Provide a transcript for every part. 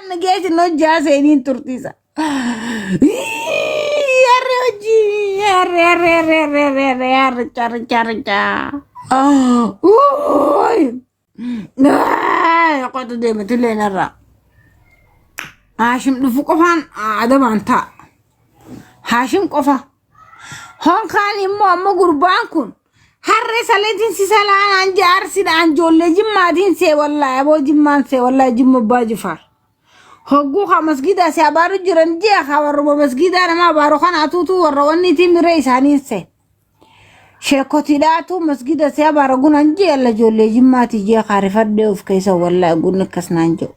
Na geessin hojjaa seeniin turtiisa. Harree hojii harree harree harree harree harree harree harricha harricha harricha. Qotu deematu illee narraa. Haashim dhufu qofaan adabaan ta'a. Haashim qofa. Honkaan immoo amma gurbaan kun harree saleetiin si salaanaan jaarsidhaan ijoollee jimmaatiin see wallaahi aboo jimmaan see wallaahi jimma abbaa jifaar. Hogguu haa masgiidaa si abaaru jiran jee haa warruma masgiidaa nama abaaru kana atuutu warra wanniitiin miree isaaniin see. Sheekotiidhaatu masgiida si abaara gunan jee alla ijoollee jimmaatii jee kaarifadhee of keessa wallaahi gunni akkas naan jedhu.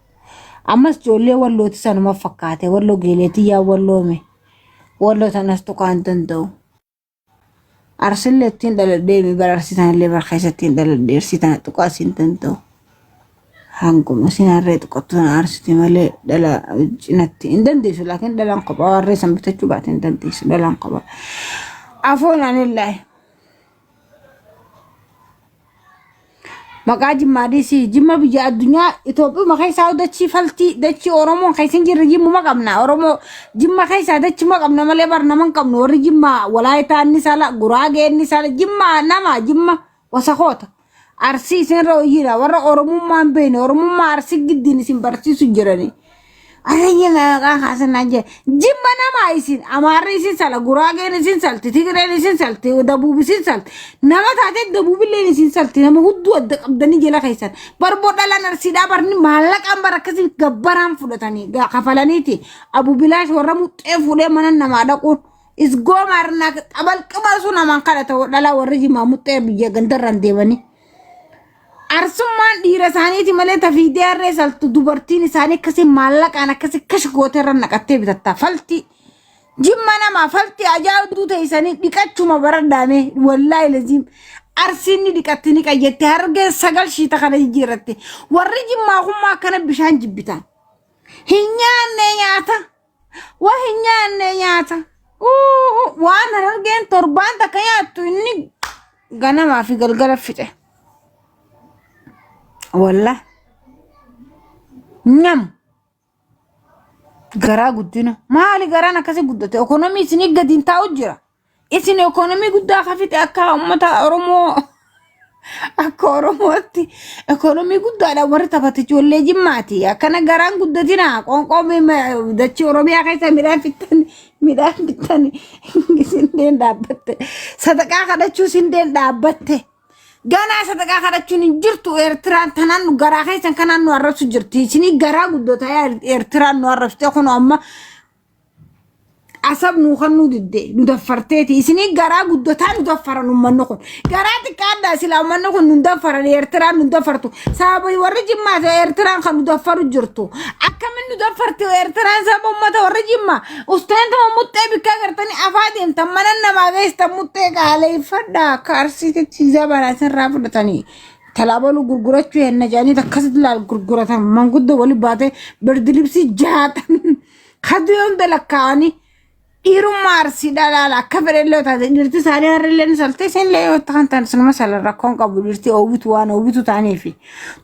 Ammas ijoollee wallooti sanuma fakkaate walloo geeleetii yaa walloome. Walloo tanas tuqaa hin danda'u. Arsillee ittiin dhaladhee mi bara arsii tanallee bara keessa ittiin dhaladhee arsii tana tuqaa siin danda'u. Hanguma isin harree tuqattu tana arsiti malee dhala cinatti hin dandeessu laakiin dhalaan kophaa harree san bitachuu baate hin dandeessu dhalaan kophaa. Afoon anillaahi. Maqaa Jimmaa dhiisii Jimma biyya addunyaa Itoophiyaa keessaa dachii faltii dachii Oromoon keessa hin jirre jimmuma qabna Oromoo Jimma keessaa dachuma qabna malee bar nama hin qabnu warri Jimmaa Walaayitaa inni sala Guraagee inni sala Jimmaa nama Jimma wasakoota Arsii isinirra hojiidha warra Oromummaa hin beekne Oromummaa Arsii giddiin isin barsiisu jiranii. Arayya maqaa kaasanaa jira. Jimma nama isin Amaarri isin sala Guraageen isin salti Tigreen isin salti Dabuub isin salti nama taatee Dabuubilleen isin salti nama hudduu adda qabdanii jala keessan barboo dhalaan arsiidhaa barni maallaqaan bara akkasii gabbaraan fudhatanii kafalaniiti Abu Bilaash warra muxxee fuudhee mana namaa dhaquun isgoo maarnaa xabalqima sun namaan kadhata dhalaa warri jimaa muxxee biyya gandarraan deemanii. Arsummaan dhiira isaaniiti malee tafiidee harree saltu dubartiin isaanii akkasii maallaqaan akkasii kash gootee irra naqattee bitatta. Falti jimma namaa falti ajaa'ibduu teessanii dhiqachuma baradhaame wallaahi laziim. Arsiin ni dhiqatti ni qayyatti hargeen sagal shiita kana jijjiirratti. Warri jimmaa kummaa akkana bishaan jibbitan. Hin nyaanne nyaata. Waa hin nyaanne nyaata. Uu, waan harargeen torbaan takka nyaattu inni ganamaa fi galgala fixe. Wallah. Nyam. Garaa guddina. Maali garaan akkasii guddate? Ekonomii isinii gadi hin taa'u jira. Isin ekonomii guddaa ka fixe akka uummata Oromoo akka Oromootti ekonomii guddaadhaan warri taphate ijoollee Jimmaati. Akkana garaan guddatina qoonqoo dachii Oromiyaa keessa midhaan fittan midhaan fittan sindeen dhaabbatte. Sadaqaa kadhachuu sindeen dhaabbatte. Ganaa sadaqaa kadhachuun hin jirtu Eertiraan tanaan nu garaa keessan kanaan nu arrabsu jirti. Isinii garaa guddataa Eertiraan nu arrabsite kun amma Asab nuu kannuu didde nu daffarteeti isinii garaa guddataa nu daffaran ummanni kun garaa xiqqaadhaa silaa ummanni kun nu daffaran eertiraan nu daffartu sababa warri jimmaa ta'e eertiraan kan nu daffaru jirtu akkamin nu daffarti eertiraan sababa ummata warri jimmaa usteentuma muxxee bikkaa gartanii afaa deemtan mana namaa geessitan muxxee qaaleeffadhaa akka arsiititti zabana isinirraa fudhatanii talaabaluu gurgurachuu henna jedhanii akkasitti laal gurguratan manguddoo wali baatee birdilibsii jaatan Kaduu hunda lakkaa'anii dhiirummaa arsiidhaa laala akka fedhellee taate dhirti isaanii harrillee ni salte isinillee yoo ta'an ta'an sinuma sala rakkoon qabu dhirti oowwitu waan oowwitu ta'aniifi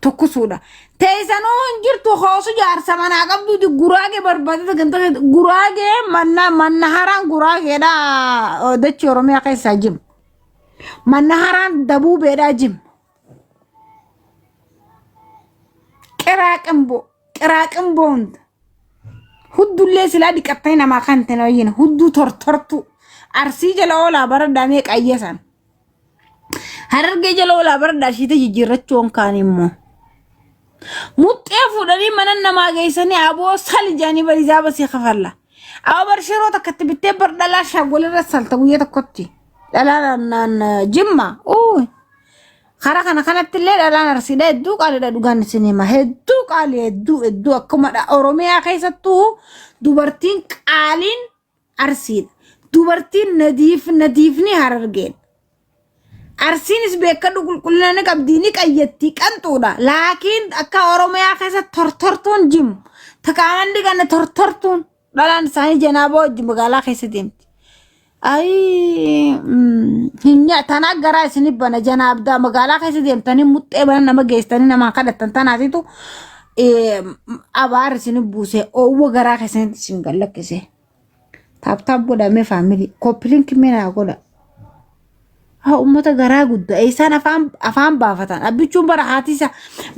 tokkisuudha. Teessanuu hin jirtu hoosu jaarsa manaa qabduuti guraagee barbaadata ganta guraagee manna manna haraan guraageedha dachii Oromiyaa keessaa jiru. Manna haraan dabuubeedhaa jiru. Qiraaqinboo qiraaqinboo hunda. Huddullee silaa dhiqattee namaa kan ta'e wayyin hudduu tortortu arsii jala oolaa bara damee qayyasan. Harargee jala oolaa bara daashiita jijjiirrachuun kaan immoo. Muxxee fuudhanii mana namaa geessanii aboo sali jedhanii bariisaa basii kafalla. Aboo bar shiroo takkatti bittee bar dhalaa shaagolirra salta guyyaa tokkotti. Dhalaan naan jimma. Uuy. Karaa kana kanatti illee dhalaan arsiidha hedduu qaaliidha dhugaan isin hima. Hedduu qaalii hedduu hedduu akkuma Oromiyaa keessattuu dubartiin qaaliin arsiidha. Dubartiin nadiif nadiifni harargeen. Arsiinis beekadhu qulqullina ni qabdi ni qayyatti qanxuudha. Laakiin akka Oromiyaa keessa tortortuun jimu. Taqaaman dhiqanne tortortuun dhalaan isaanii janaabaa wajjin magaalaa keessa deemti. Ayii hin tanaa garaa isin bana janaabdaa magaalaa keessa deemtanii muxxee mana nama geessitanii namaan kadhattan tanaatitu Abaar isin buuse oowwa garaa keessanitti isin gad lakkise. Tap tap godha mee family copy link mee naa godha. Haa uummata garaa guddaa isaan afaan afaan baafatan abbichuun bara haati isaa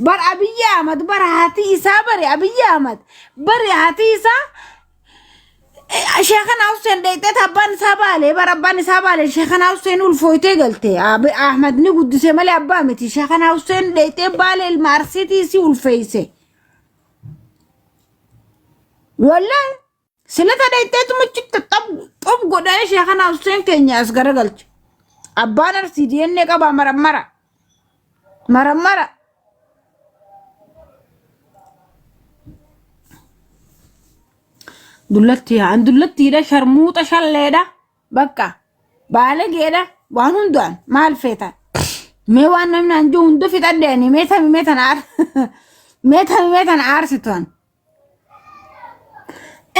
bara Abiyyi Ahmad bara haati isaa bare Abiyyi Ahmad bare haati isaa Sheekana Hussein dheeyxeet abbaan isaa baale bara abbaan isaa baale Sheekana Hussein ulfooytee galte Ahmad ni guddise malee abbaa miti Sheekana Hussein dheeyxee baale ilma Arsiitii si ulfeeyse. Wallahi silata dheeyxeetuma chitta xab xub godhee Sheekana Hussein keenya as garagalche. Abbaan Arsii DNA qabaa marammara marammara. Dullatti yaa an dullattiidha sharmuuxa shalleedha bakka baalageedha waan hundaan maal feetan mee waan namni an jiru hunda fixadhe ani mee tami mee tana aar mee tami mee tana aarsitu an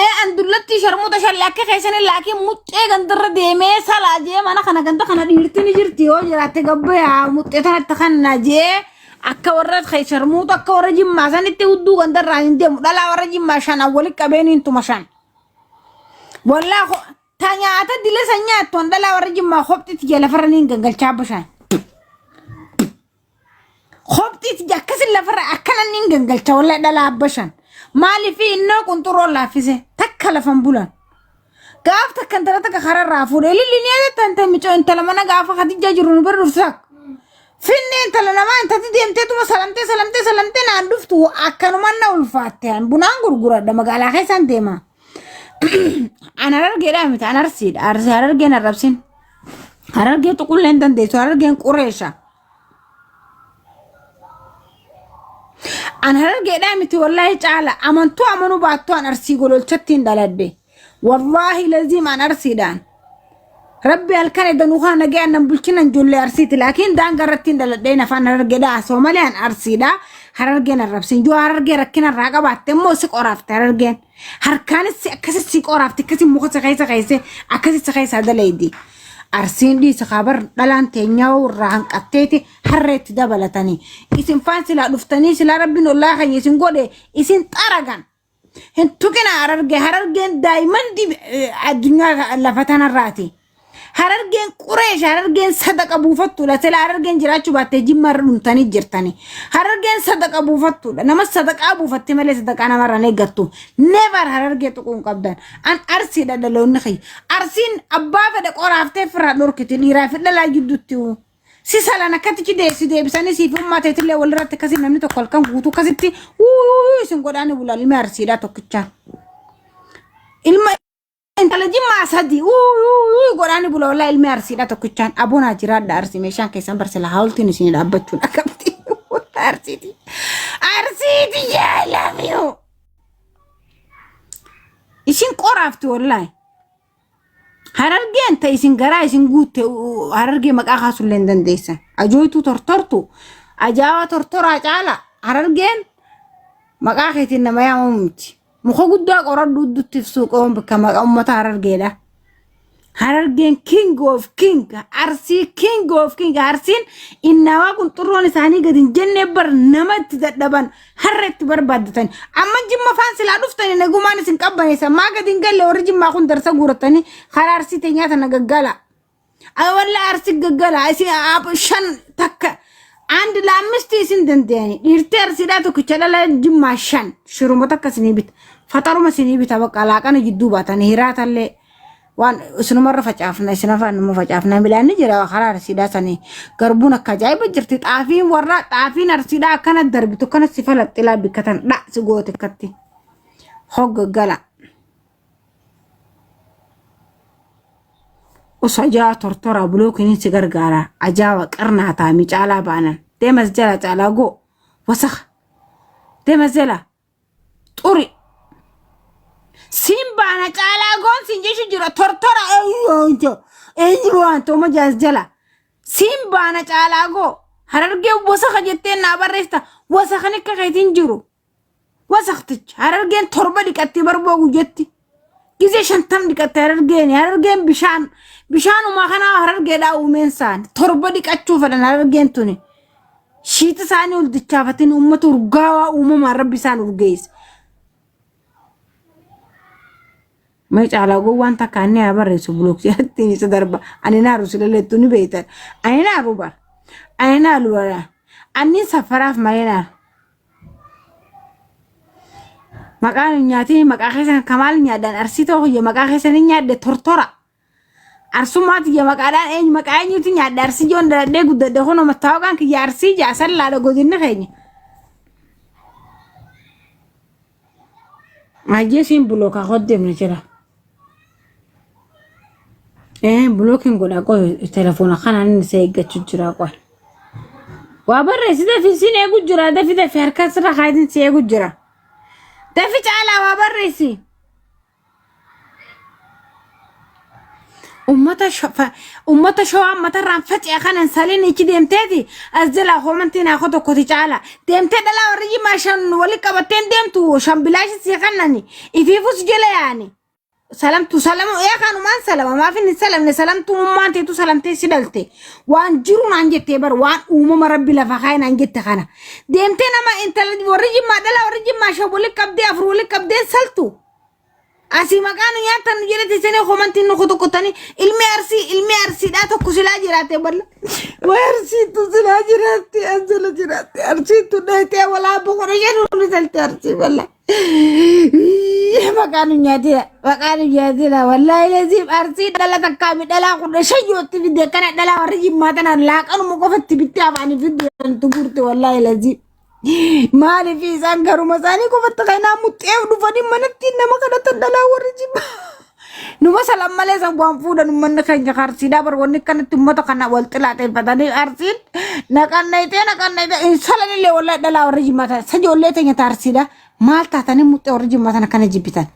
ee an dullattii sharmuuxa shallee akka keessanii laakiin muxxee gandarra deemee salaa jee mana kana ganda kana dhiirti ni jirti yoo jiraatte gabbayaa muxxee tanatti kanna jee Akka warra sharmuuxa akka warra jimmaa sanitti hudduu gandarraa hin deemu. Dhalaa warra jimmaa shanan walitti qabeen hin tuma shan. Wallaa ta nyaata dila san nyaattu an dhalaa warra jimmaa kopxitti jala lafarra niin gangalchaa bishaan. Kopxitti akkasin lafarra akkana niin gangalcha wallaa dhalaa abba shan. Maaliif innoo qunxurroon laaffise takka lafan bulan. Gaaf takka intala takka kararraa fuudhe ililli ni yaadatta intala micoo intala mana gaafa Khadijaa jiru nu bira dhuftu takka. Finne intala namaa intati deemteetuma salamtee salamtee salamtee naan dhuftu akkanumaan na ulfaatte an bunaan gurguradha magaalaa keessaan deema. An harargeedhaa miti an arsiidha arsii harargeen arrabsin. Harargee tuqullee hin dandeessu harargeen qureesha. An harargeedhaa miti wallaahi caala amantuu amanuu baattuu an arsii gololchatti hin dhaladhe. Wallaahi laziim an arsiidhaan. Rabbi halkan edanuu kana nagee annan bulchinan ijoollee arsiiti laakiin daangaa irratti hin dhaladheen afaan harargeedhaa haasoo malee an arsiidhaa harargeen arrabsin yoo harargee rakkina irraa qabaatte immoo si qoraafte harargeen harkaanis si akkasi si qoraafte akkasi muka si keessa keesse akkasi si keessaa dalaydi. Arsiin dhiisi kabar dhalaan teenyaa irraa hanqatteeti harreetti dabalatanii isin faan silaa dhuftanii silaa rabbiin ollaa keenya isin godhe isin xaragan. Hin tuqina harargee harargeen daa'imman addunyaa lafa tanarraati. Harargeen qureesha harargeen sadaqa buufattuudha. Sila harargeen jiraachuu baattee jimma irra dhumtanii jirtani. Harargeen sadaqa buufattuudha. Nama sadaqaa buufatte malee sadaqaa namarraa hin eeggattu. Never harargee tuquu hin qabdan. An arsiidha dhaloonni kiyya. Arsiin abbaa fedhe qoraaftee firraa dhorkiti dhiiraa fi dhalaa jidduutti. Si salan akkatti ci deessi deebisanii siif ummaa teetillee walirratti akkasii namni tokko halkan guutuu akkasitti wuuu isin godhaani bulan ilmi arsiidhaa tokkichaan. Ilma intala jimmaa sadi wuuu godhaani bula wallaa ilmi arsiidhaa tokkichaan abonaa jiraadha arsii meeshaan keessan barsila haawultiin isin dhaabbachuun akkamti arsiiti. Arsiiti I love you. Isin qoraafti wallaahi. Harargeen ta isin garaa isin guutte harargee maqaa kaasullee hin dandeessan. Ajooytuu tortortu ajaa'aa tortoraa caala harargeen maqaa keetiin nama yaamamu miti. Muka guddaa qoradhu uddutti ibsuu qaban bakka maqaa uummata harargeedha. Harargeen king of king arsii king of king arsiin innaawaa qunxurroon isaanii gadi hin jennee bar nama itti dadhaban har'a itti barbaaddatan amma jimma faan silaa dhuftanii nagumaan isin qabbaneessa maa gadi hin galle warri jimmaa kun darsa guuratanii karaa arsii teenyaa tana gaggala ay walla arsii gaggala isin shan takka አንድ ለአምስት isin danda'ani dhiirtii arsiidhaa tokkicha dhala jimmaa shan shiruma takka isinii bita faxaruma isinii bita bakka laaqana jidduu baatanii hiraatallee waan isinumarra facaafna isin afaan numa facaafna midhaan ni jira karaa arsiidhaa sanii garbuun akka ajaa'iba jirti xaafiin warra xaafiin arsiidhaa akkana darbitu akkana si falaxxilaa bikkatan dha si goote akkatti hogga gala. Os ajaa tortoraa bulookiin si gargaara ajaawa qarnaa taami caalaa baanan deemas jala caalaa goo wasakha deemas jala xuri siin baana caalaa goon siin jechu jira tortora eenyu eenyu waan tooma jaas jala siin baana caalaa goo harargee wasakha jettee naa barreessita wasakhan akka keetiin jiru wasakticha harargeen torba dhiqattee barboo guyyaatti gizee shantam dhiqatte harargeen harargeen bishaan bishaanumaa kanaa harargeedhaa uumeen saan torba dhiqachuu fedhan harargeen tuni. Shiita isaanii ol dichaafatanii uummata urgaawaa uumamaan rabbi isaan urgeesse. Mee caalaa gowwaan takka inni haa barreessu bulooksiyattiin isa darba. Ani naaru silaleettu ni beektan. Ani naaru bara. Ani naaru bara. Anni safaraaf malee naaru. Maqaan hin nyaatiin maqaa keessan kamaal nyaadhaan arsii ta'uu kiyya maqaa keessan hin nyaadhe tortora. Arsummaa tiyya maqaadhaan eenyu maqaa eenyuti nyaadhe arsii joon daladhee guddadhe kunoo mattaawaqaan kiyya arsii ja'a sallaadha godinni keenya. Ayyee siin bulookaa hoddeemna jira. Ee bulookiin godha qoy telefoona kanaan inni isa eeggachuu jira qoy. Waa barreessi dafi siin eegu jira dafi dafi harka sirra kaayitiin si eegu jira. Dafi caalaa waa barreessi. Ummata ummata shawaa matarraan faca'e kanan saliin ichi deemteeti as jalaa koomantii naa tokkoti caala deemtee dhalaa warri jimaa shan wali qabatteen deemtu shan bilaashi sii kannani ifiifus jala yaani salamtu salamu ee kanumaan salama maaf hin salamne salamtu ummaan teetu salamtee si dhalte waan jiru naan jettee bar waan uumama rabbi lafa kaa'e naan jette kana deemtee nama intala warri jimmaa dhalaa warri jimmaa shan wali qabdee afur wali qabdee saltu Asii maqaa nu nyaattan nu jedhe teessanii komantiin nu kutukkutanii ilmi arsii ilmi arsiidhaa tokko silaa jiraate balla. Way arsiitu silaa jiraatte as jala jiraatte arsiitu dhayitee walaa boqona shan ol salte arsii balla. Maqaa nu nyaatira maqaa nu nyaatira wallaahi laziim arsii dhala takkaa mi dhalaa 15 yootti fidde kana dhalaa warri jimmaa tanaan laaqanuma qofatti bittee afaanii fidde gurte wallaahi laziim. Maaliif isaan garuma isaanii qofatti kanaa muxxeef dhufanii manatti nama kadhatan dhalaa warri jibba. Numa salam malee san waan fuudhan uummanni keenya arsiidhaa bar wanni kanatti uummata kana wal xilaaxeeffatanii arsiin naqannayitee naqannayitee hin salanillee wallahi dhalaa warri jimmaa tana sajoollee teenya ta arsiidhaa maal taatanii muxxee warri jimmaa tana kana jibbitan.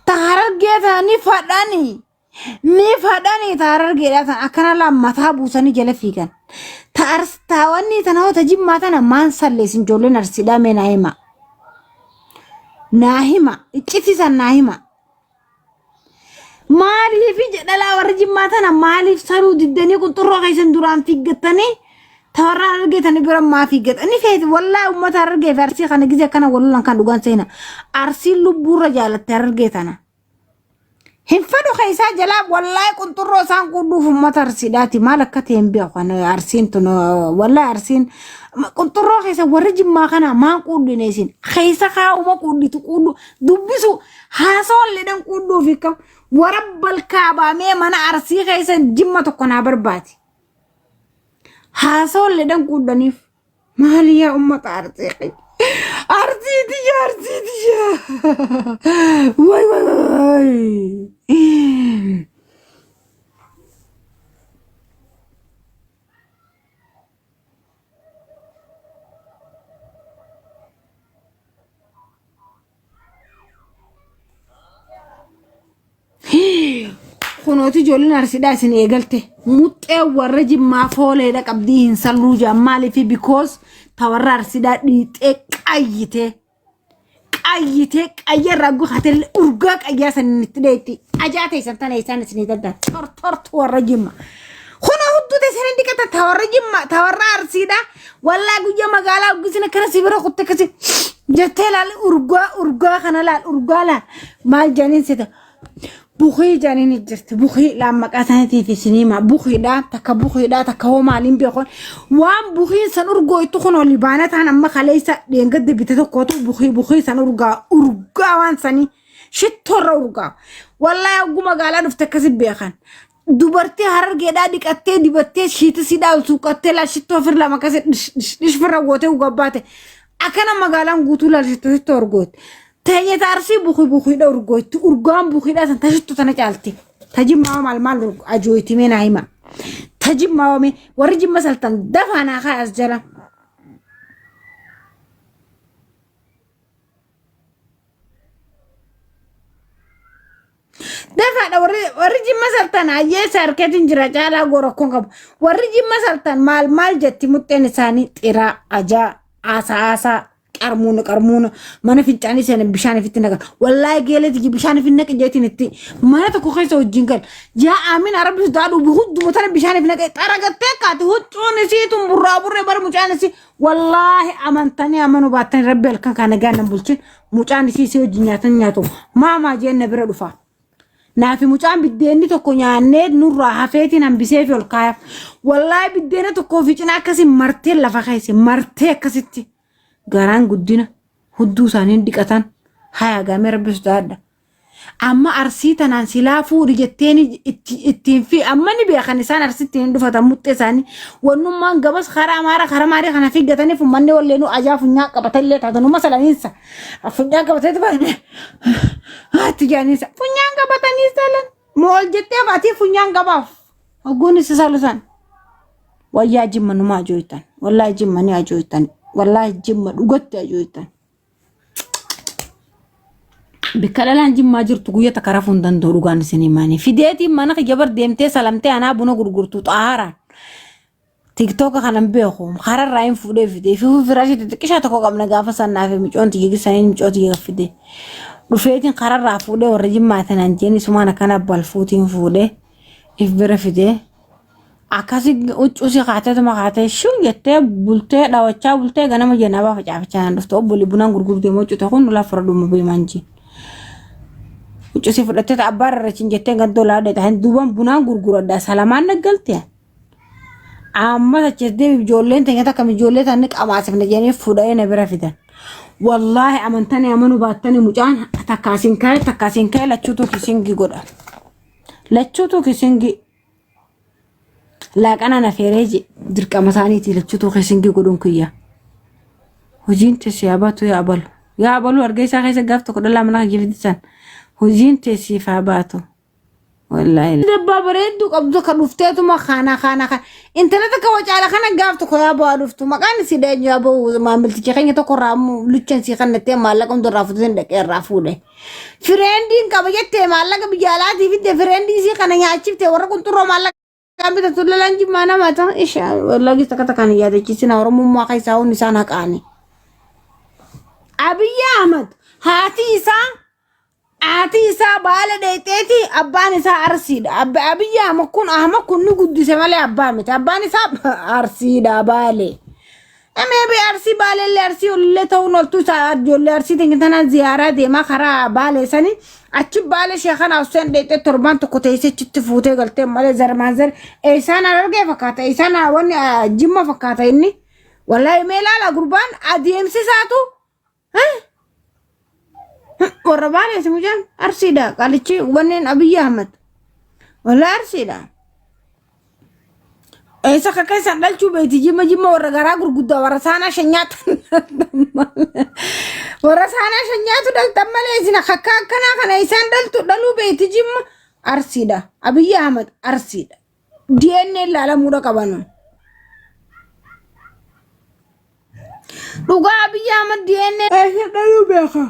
Ta harargee ta'anii fadhanii. Ni fadhanii ta harargeedhaa tan akkana laa mataa buusanii jala fiigan. Ta arstaawwanni tana hoo ta jimmaa tana maan salleessin ijoolleen arsiidhaa mee naa hima. Naa hima iccitiisan naa hima. Maaliif dhalaa warri jimmaa tana maaliif saruu diddanii qunxurroo keessan duraan fiiggattanii ta warra harargee tana bira maa fiiggatan ni feeti wallaahi uummata harargee fi arsii kana gizee akkana walulan kan dhugaan seena arsiin lubbuurra jaalatte harargee tana. Hin fedhu keessaa jalaa wallaahi qunxurroo isaan quudhuuf uummata arsiidhaati maal akka ta'e hin beeku kan arsiin tun wallaahi arsiin qunxurroo keessa warri jimmaa kana maan quudhine isin keessa kaa'uma quudhitu quudhu dubbisu haasawalleedhaan quudhuuf akkam warabbal kaabaamee mana arsii keessa jimma tokko naa barbaade haasawalleedhaan quudhaniif. Maali yaa ummata arsii kiyya. Arsii tiyya arsii tiyya. Way way way. Kunooti ijoolleen arsiidhaa isin eegalte. Muxxee warra jimmaa fooleedha qabdii hin salluu jaan maaliif because ta warra arsiidhaa dhiixee qayyitee qayyitee qayya irraa guhatee urgaa qayyaa san itti dheetti ajaa teessan tana isaan isin dadda tortortu warra jimma. Kuna hudduu teessan hin dhiqatan ta warra jimma ta warra arsiidhaa wallaa guyyaa magaalaa uggisiin akkana si bira kutte akkasi jettee laal urgaa urgaa kana laal urgaa laal maal jaaniin sita bukii jaaniin jirti bukii laan maqaa isaaniitiif isinii himaa bukiidha takka bukiidha takka hoo maaliin beekon waan bukiin san urgooytu kun oli baana ta'an amma kaleessa dheengadde bite tokkootu bukii bukii san urgaa urgaa waan sanii shittoorra urgaa wallaahi hogguu magaalaa dhufte akkasi beekan Dubartii harargeedhaa dhiqattee dibattee shiitisiidhaa ol suuqqattee laal shittoo ofirra lama akkasii dhish dhish dhish firra gootee gabbaate akkana magaalaan guutuu laal shittoo shittoo urgootti. Teenya arsii bukii bukiidha urgootti urgaan bukiidhaa san ta shittoo tana caalti. Ta jimmaa maal maal ajooyti mee naa hima. Ta jimmaa mee warri jimma saltan dafaa naa kaa as jala. Dafaadha warri warri jimma saltan hayyeessa harkeetiin jira caalaa gorakkoon qabu. Warri jimma saltan maal maal jetti muxxeen isaanii xiraa ajaa aasa aasaa Qarmuuna qarmuuna mana fincaanii seenan bishaan ifitti naqan. Wallaahi geelee tiyya bishaan ifi naqi jeetiin itti mana tokko keessa wajjin gal. Yaa aamin arabbi sodaadhu hudduma tana bishaan ifi naqe xaragattee kaate huccuun isii tun burraa burree bara mucaan isii wallaahi amantanii amanuu baattanii rabbi halkan kana nagaan nan bulchin mucaan isii isii wajjin nyaatan nyaatu maamaa jeen na bira dhufa. Naafi mucaan biddeenni tokko nyaannee nurraa hafeetiin hambisee fi ol kaayaaf. Wallaahi biddeena tokkoo fi cinaa akkasii martee lafa keesse martee akkasitti garaan guddina hudduu isaanii dhiqatan haya gaamee rabbi sodaadha. Amma arsii tanaan silaa fuudhi jetteen ittiin fi amma ni beekan isaan arsitti hin dhufatan muxxee isaanii wannummaan gabas karaa amaara karaa maarii kana fiiggataniif uummanni walleenuu ajaa funyaa qabatallee taatanuma salaniinsa. Funyaan qabateetu baay'ee itti jaaniinsa. Funyaan qabatanii salan. Mool jettee baatii funyaan qabaaf. Hogguun isa salusan. Wayyaa jimma numa ajooytan. Wallaahi jimma ni ajooytan. Wallaahi jimma dhugatti ajooytan. Bikka dhalaan jimmaa jirtu guyya takka rafuu hin danda'u dhugaan isin himaanii. Fideetiin mana kiyya bar deemtee salamtee anaa buna gurgurtu xahaaraan. Tiktoka kanan beeku kararraa hin fuudhee fide ififuu firaashii xixiqqishaa tokko qabna gaafa san naaf micoon tiyya gisaniin micoo tiyya fide dhufeetiin kararraa fuudhee warra jimmaa tanaan jeen isumaan akkana balfuutiin fuudhee if bira fide akkasi huccuusii kaateetuma kaatee shuu jettee bultee dhawachaa bultee ganama janaabaa facaafachaa naan dhufte obbolii bunaan gurgurtee moccute kun lafa dhuma beemaan jeen. Huccuusii fudhattee abbaa rarrachin jettee gandoo laadhe ta'an duubaan bunaan gurguradha salamaan naggalte. Amma achi deebi ijoolleen teenya takka ijoollee tana qamaasifna jedhanii fuudhanii na bira fidan. Wallaahi amantanii amanuu baattanii mucaan takka asiin ka'e takka asiin ka'e lachuutu kisingi godha. Lachuutu kisingi laaqana na feeree je dirqama isaaniiti lachuutu kisingi godhuun kiyya. Hojiin teessi yaa baatu yaa balu. Yaa balu arga isaa keessa gaaf tokko dhalaa mana kiyya fidisan. Hojiin teessiif haa baatu. Wallaahi. Dabbaa bareedduu qabdu akka dhufteetuma kana kana kana intala takka wacaala kana gaaf tokko yaa bu'aa dhuftu maqaan isii dheenyu yaa ba'u maamilticha keenya tokko irraa luchan sii kannattee maallaqa hunda irraa fuutee dhaqee irraa fuudhe. Fireendiin qaba jettee maallaqa biyya alaatii fidde fireendii isii kana nyaachifte warra qunxurroo maallaqa bitatu lalaan jimmaa nama ta'a isha wallaahi takka takkaan hin yaadachiisina oromummaa keessaa hundi isaan haqaani. Abiyyi Ahmad haati isaa Haati isaa baala dheexeeti abbaan isaa arsiidha. Abiyyi Ahmad kun Ahmad kun ni guddise malee abbaa miti. Abbaan isaa arsiidha baale. Maybe arsii baalellee arsii olillee ta'uun oltu isaa ijoollee arsii teenya tanaan ziyaaraa deemaa karaa baalee sani achi baale sheekana Hussein dheexee torbaan tokko teessee achitti fuutee galtee malee zarmaan zar eessaan argee fakkaata eessaan wanni jimma fakkaata inni. Wallaahi mee ilaala gurbaan adeemsisaatu Warra baalees mucaan arsiidha qaalichi wanneen Abiyyi Ahmad. Wallaahi arsiidha. Eessa akka keessan dhalchuu beekti jimma jimma warra garaa gurguddaa warra saanaa shan nyaatan. Warra saanaa shan nyaatu dhaltan malee isin akka akkanaa kana isaan dhaltu dhaluu beekti jimma arsiidha. Abiyyi Ahmad arsiidha. DNA ilaalamuudha qabanu. Dhugaa Abiyyi Ahmad DNA eessa dhaluu beeka.